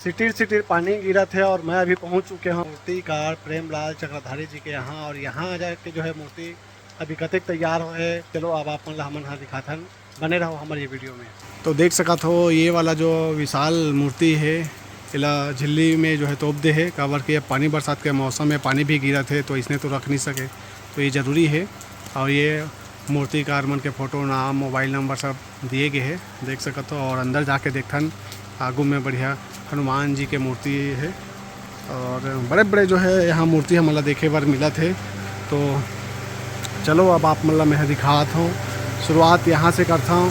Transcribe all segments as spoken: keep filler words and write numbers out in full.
सिटिर सिटिर पानी गिरत हे और मैं अभी पहुंच चुके हूं मूर्तिकार प्रेमलाल चक्रधारी जी के यहां। और यहां आ जाके जो है मूर्ति अभी कतेक तैयार होए हे, चलो अब आप मन ला हमन ह दिखाथन, बने रहो हमर ये वीडियो में। तो देख सकत हो, ये वाला जो विशाल मूर्ति हे, एला झिल्ली में जो है तोप दे हे, काबर कि अब पानी बरसात के मौसम में पानी भी गिरत हे, तो इसने तो रख नहीं सके, तो ये जरूरी हे। और ये मूर्तिकार मन के फोटो, नाम, मोबाइल नंबर सब दिए गए हे, देख सकत हो। और अंदर जाके देखथन, आगू में बढ़िया हनुमान जी के मूर्ति हे और बड़े-बड़े जो है यहाँ मूर्ति हमन ला देखे बर मिलत हे। तो चलो, अब आप मन ला मैं दिखात हूँ, शुरुआत यहाँ से करता हूँ।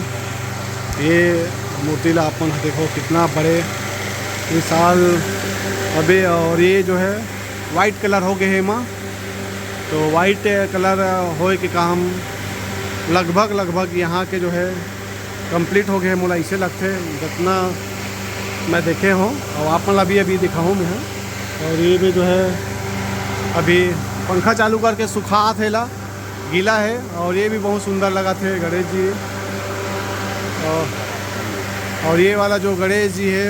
ये मूर्ति ला आप मन देखो, कितना बड़े विशाल हबे। और ये जो है वाइट कलर हो गए हे एमा, तो वाइट कलर होए के काम लगभग लगभग यहाँ के जो है कंप्लीट हो गए हे, मोला ऐसे लगथे, जितना मैं देखे हूँ। और आप मन ला भी अभी दिखाऊँ मैं। और ये भी जो है अभी पंखा चालू करके सुखात हे ला, गीला हे। और ये भी बहुत सुंदर लगत हे गणेश जी। और, और ये वाला जो गणेश जी हे,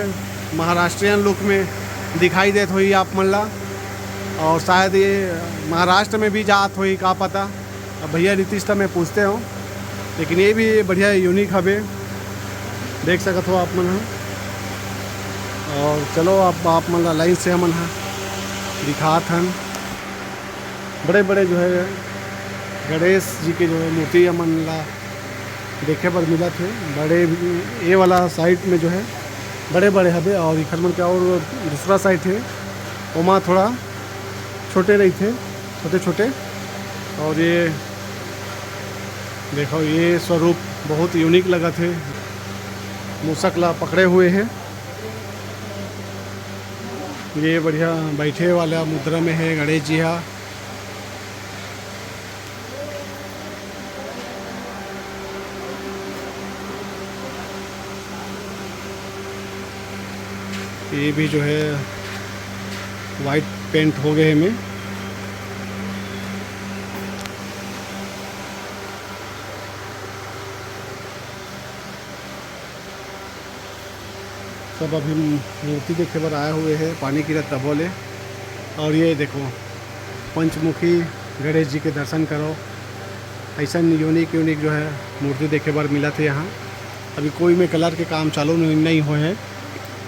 महाराष्ट्रियन लुक में दिखाई देत होही आप मन ला। और शायद ये महाराष्ट्र में भी जात होही, का पता। अब भैया नीतीश ला मैं पूछते हूँ, लेकिन ये भी बढ़िया यूनिक हबे, देख सकत हो आप मन ह। और चलो, आप, आप मन ला लाइन से हमन ह दिखात हन। बड़े बड़े जो है गणेश जी के जो है मूर्ति हमन ला देखे बर मिलत हे। बड़े, ये वाला साइड में जो है बड़े बड़े हबे, और इखर मन के और दूसरा साइड हे, ओमा थोड़ा छोटे रहिथे, छोटे छोटे। और ये देखो, ये स्वरूप बहुत यूनिक लगत हे, मूसक ला पकड़े हुए हे। ये बढ़िया बैठे वाला मुद्रा में हे गणेश जी हा। ये भी जो है वाइट पेंट हो गए हे एमे। सब अभी मूर्ति देखे बर आए हुए हे, पानी गिरत तभो ले। और ये देखो, पंचमुखी गणेश जी के दर्शन करो। ऐसन यूनिक यूनिक जो है मूर्ति देखे बर मिलत हे यहाँ। अभी कोई में कलर के काम चालू नहीं, नहीं होए हे,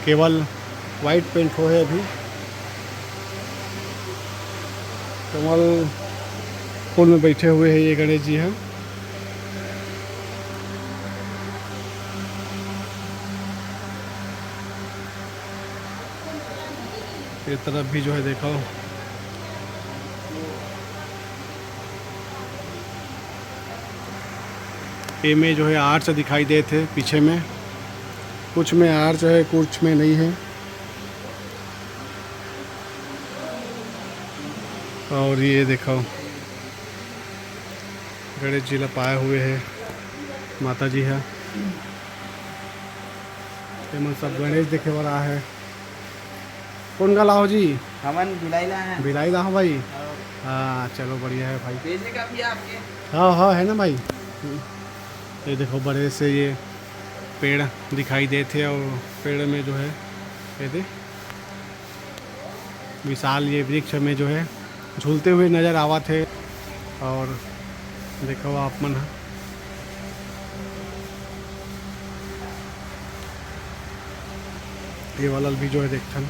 केवल वाइट पेंट होए हे अभी। कमल फूल में बैठे हुए हे ये गणेश जी ह। ये तरफ भी जो है देखो, एमे जो है आर्च दिखाई देत हे पीछे में, कुछ में आर्च हे, कुछ में नहीं हे। और ये देखो, गणेश जी ला पाए हुए हे माता जी ह। एमन सब गणेश देखे बर आए हे। कौन गा लाहो जी? हमन भिलाई ला हे। भिलाई ला हो भाई? हाँ। हाँ, चलो, बढ़िया हे भाई। कैसे का भी आपके? हाँ, हाँ, हे ना भाई। ये देखो, बड़े से ये पेड़ दिखाई देत हे और पेड़ में जो है, ये दे, विशाल ये वृक्ष में जो है झूलते हुए नजर आवत हे। और देखो आप मन ह, ये वाला भी जो है देखथन,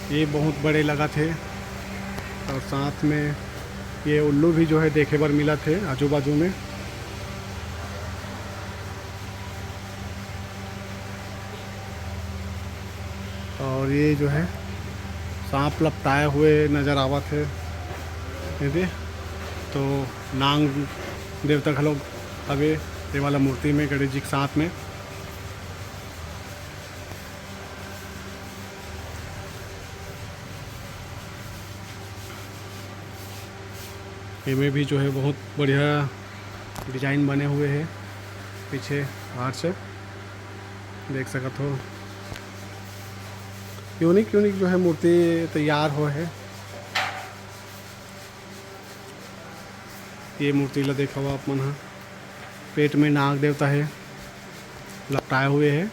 ये बहुत बड़े लगत हे। और साथ में ये उल्लू भी जो है देखे बर मिलत हे आजू बाजू में। और ये जो है सांप लपटाए हुए नजर आवत हे, ये दे। तो नांग देवता घलो हवे ये वाला मूर्ति में गणेश जी के साथ में। एमे भी जो है बहुत बढ़िया डिजाइन बने हुए हे, पीछे आर्च देख सकत हो। यूनिक यूनिक जो है मूर्ति तैयार होए हे। ये मूर्ति ला देखव आप मन ह, पेट में नाग देवता हे, लपटाए हुए हे।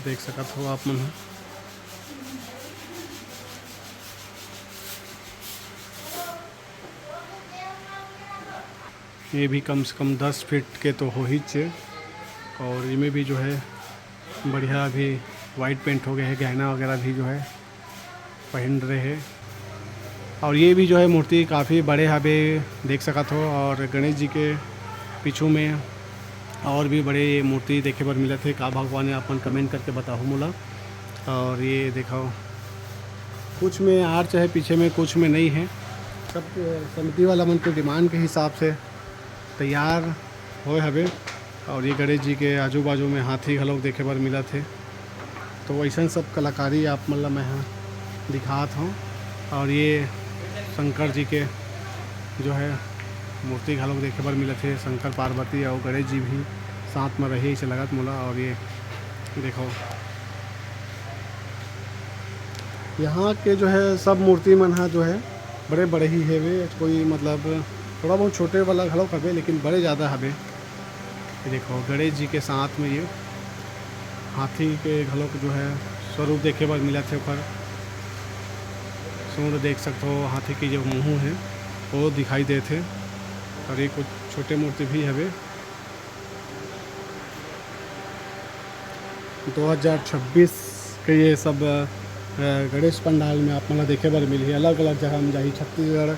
देख सकत हो आप मन ह। ये भी कम से कम दस फीट के तो हो ही चे। और इमे भी जो है बढ़िया अभी वाइट पेंट हो गए है, गहना वगैरह भी जो है पहन रहे हैं। और ये भी जो है मूर्ति काफ़ी बड़े हबे, देख सकत हो। और गणेश जी के पीछू में और भी बड़े मूर्ति देखे बर मिलत हे। का भगवान हे, आप मन कमेंट करके बताओ मोला। और ये देखो, कुछ में आर्च है पीछे में, कुछ में नहीं है। सब समिति वाला मन के डिमांड के हिसाब से तैयार होए हवे। और ये गणेश जी के आजू बाजू में हाथी घलोक देखे बर मिलत हे। तो वैसन सब कलाकारी आप मन ला मैं ह दिखात हूँ। और ये शंकर जी के जो है मूर्ति घलोक देखे बर मिलत हे। शंकर पार्वती और गणेश जी भी साथ में रहे, ऐसे लगत मोला। और ये देखो, यहाँ के जो है सब मूर्ति मन ह जो है बड़े बड़े ही हेवे, कोई मतलब थोड़ा बहुत छोटे वाला घलोक हवे, लेकिन बड़े ज़्यादा हवे। ये देखो, गणेश जी के साथ में ये हाथी के घलोक जो है स्वरूप देखे बर मिलत हे। ओकर सूंड देख सकत हो, हाथी के जो मुंह है वो दिखाई देत हे। और ये कुछ छोटे मूर्ति भी हवे। दो हज़ार छब्बीस के ये सब, अ, गणेश पंडाल में आप मन ला देखे बर मिलही। अलग-अलग जगह में जाही, छत्तीसगढ़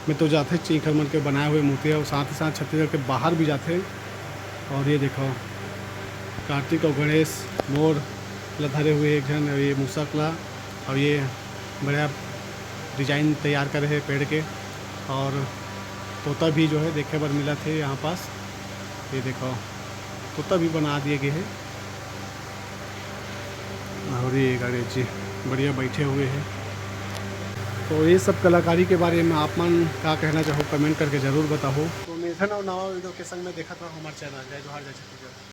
में तो जाथे चिंखर मन के बनाए हुए मूर्ति, और साथ ही साथ छत्तीसगढ़ के बाहर भी जाथे। और ये देखो, कार्तिक और गणेश मोर ला धरे हुए एक झन, और ये मूसक ला, और ये बढ़िया डिजाइन तैयार करे हे पेड़ के। और तोता भी जो है देखे बर मिलत हे यहाँ पास। ये देखो, तोता भी बना दिए गए हे। और ये गणेश जी बढ़िया बैठे हुए हैं। तो ये सब कलाकारी के बारे में आप मन का कहना चाहो, कमेंट करके ज़रूर बताओ। तो मिलथन और नवा वीडियो के संग में, देखत रहो हमारे चैनल। जय जोहार, जय छत्तीसगढ़।